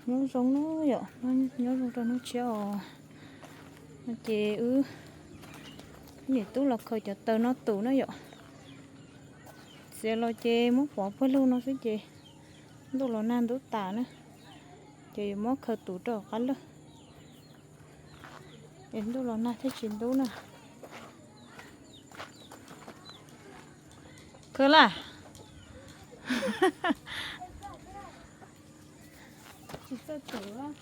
Nyob zoo na yom, nyob zoo rau hnub tshiab os. No ces wb niam tub los khaws cov taws no tus na yom. Txiav los ces muab pov pawg lug no xwb ces ntuj los nag ntub tas na, ces yuav muab khaws tus rau qab lawm. Es ntuj los nag thiaj tsis ntub na. Khaws laj. Tsis txawj tus.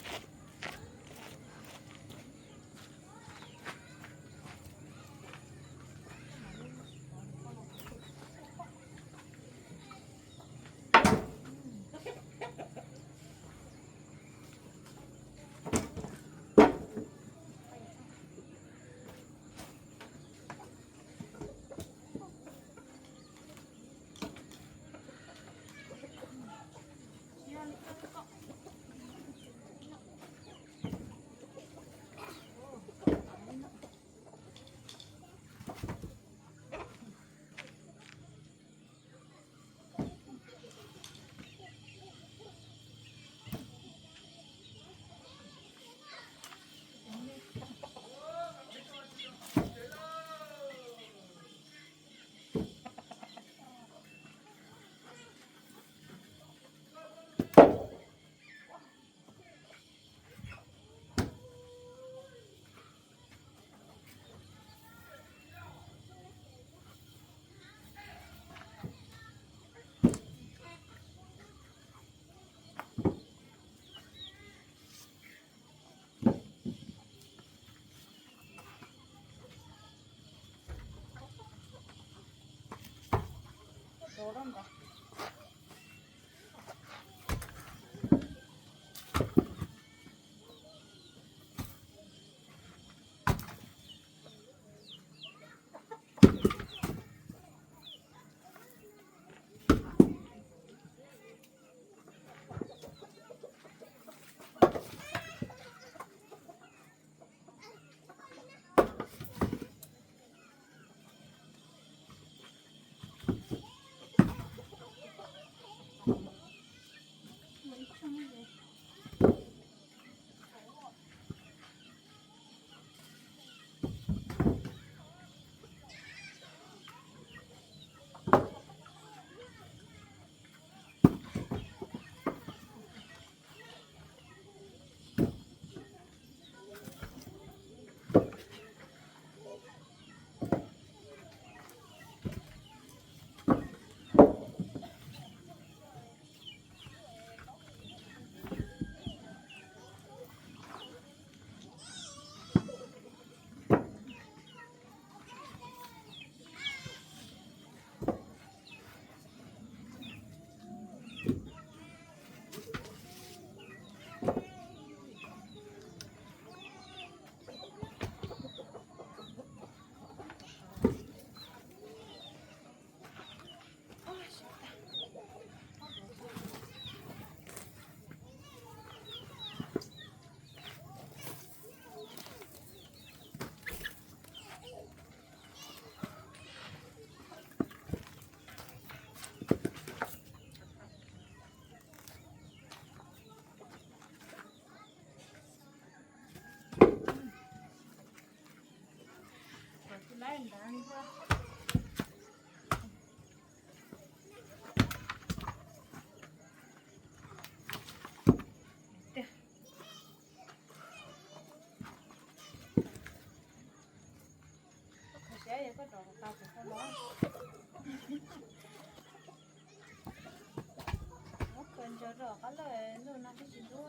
Muab khaws ntsaws rau qab lawm, ntuj nag thiaj tsis ntub.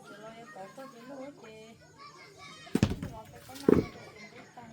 Ces los yuav pov koj ces lub ces, ntuj los peb pob nag no ces ntub tag.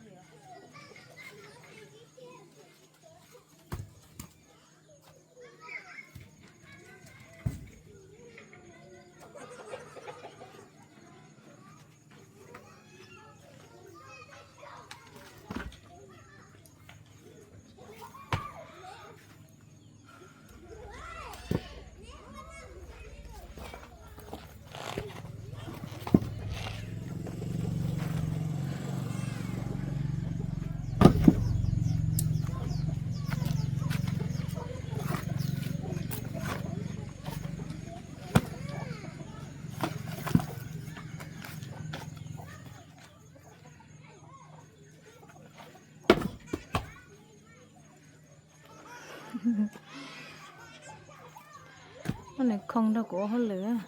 Nws khoo nrog kuv ua hauj lwm.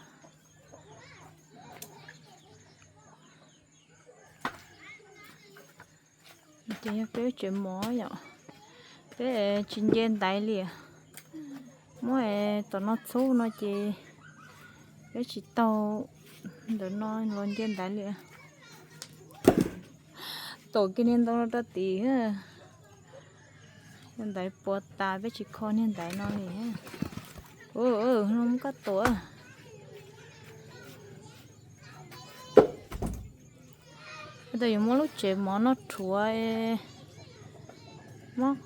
Ces yog peb lub tsev mov yom, peb tsis nce ntaiv li. Muab tom no txhub no ces peb tsis tau ntawm no los nce ntaiv li. Tuam kiag niag ntoo no rau tim, niag ntaiv puas tas peb tsis kho niag ntaiv no li. Muab koj tuam. Tab yuav muab lub tsev mov no rhuav, muab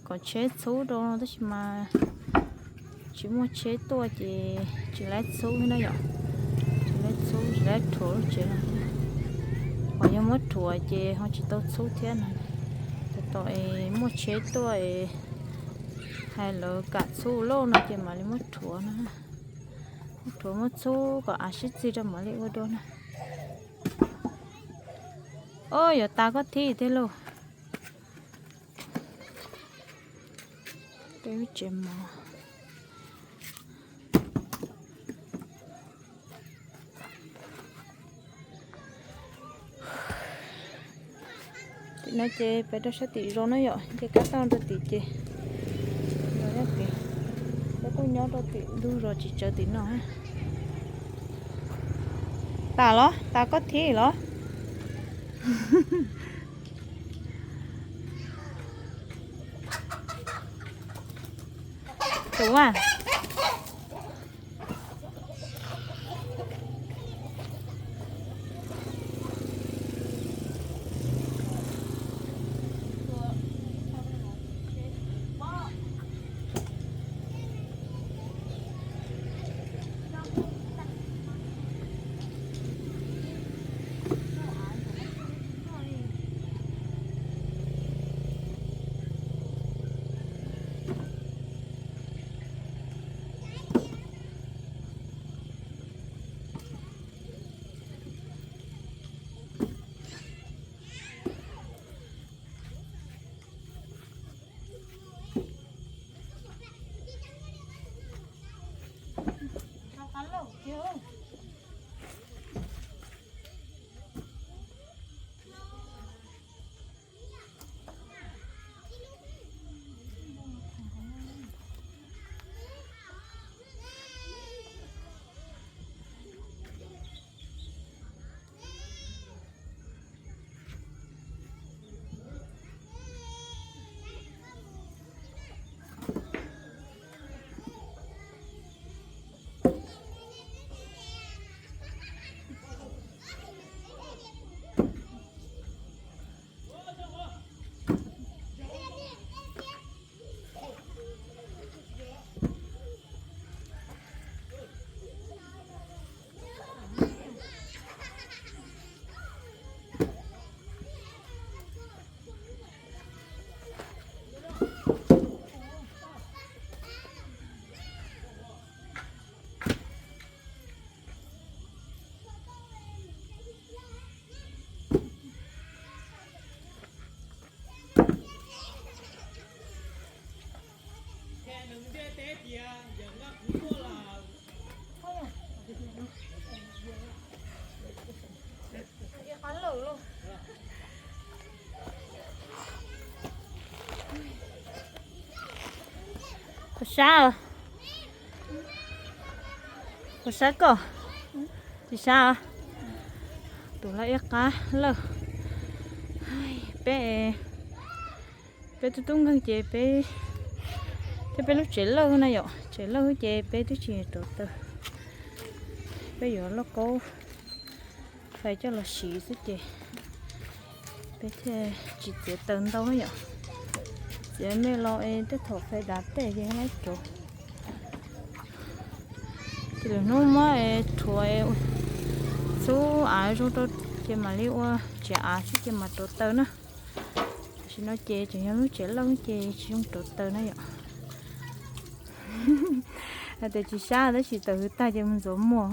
kom tsheb txhub rau no tab sis mas tsis muaj tsheb tuaj ces tsis laib txhub thiab na yom. Tsis laib txhub, tsis laib rhuav lub tsev no thiab. Ho yog muab rhuav ces ho tsis tau txhub thiab no. Tos tos es muaj tsheb tuaj es hais lawv kam txhub ua luaj no ces mam li muab rhuav no. Muab rhuav muab txhub kom av sib txig rau mam li ua dua na. Ob, yuav tas koj thib thiab lauj. Peb lub tsev mov. Tim no ces peb rau sab tim zos na yom, nce kab toj rau tim ces, peb kuj nyob rau tim ntug zos tsis tsawv tim no. Tas los? Tas koj thib los? Tus a. Puas sab? Puas sab koj? Tsis sab. Tus lawj ib qab lawj. Peb, peb tub tub nkeeg ces peb thiab peb lub tsev lawj na yom, tsev lawj ces peb twb tsis rauv taws. Peb yuav lauj kaub fais coj los siv xwb ces peb thiaj tsis txiav taws ntau na yom. Txiav me los es tej thaum fais dav tej ces laib rauv. Ces lwm hnub muab rhuav txhub av zoo rau ces mam li ua tsev av xwb ces mam rauv taws na. Tam sim no ces tseem yog lub tsev lawj ces tsis zoo rauv taws na yom. Hais tias tsis sab tab sis taws hwv tag ces mus ntxuav muag.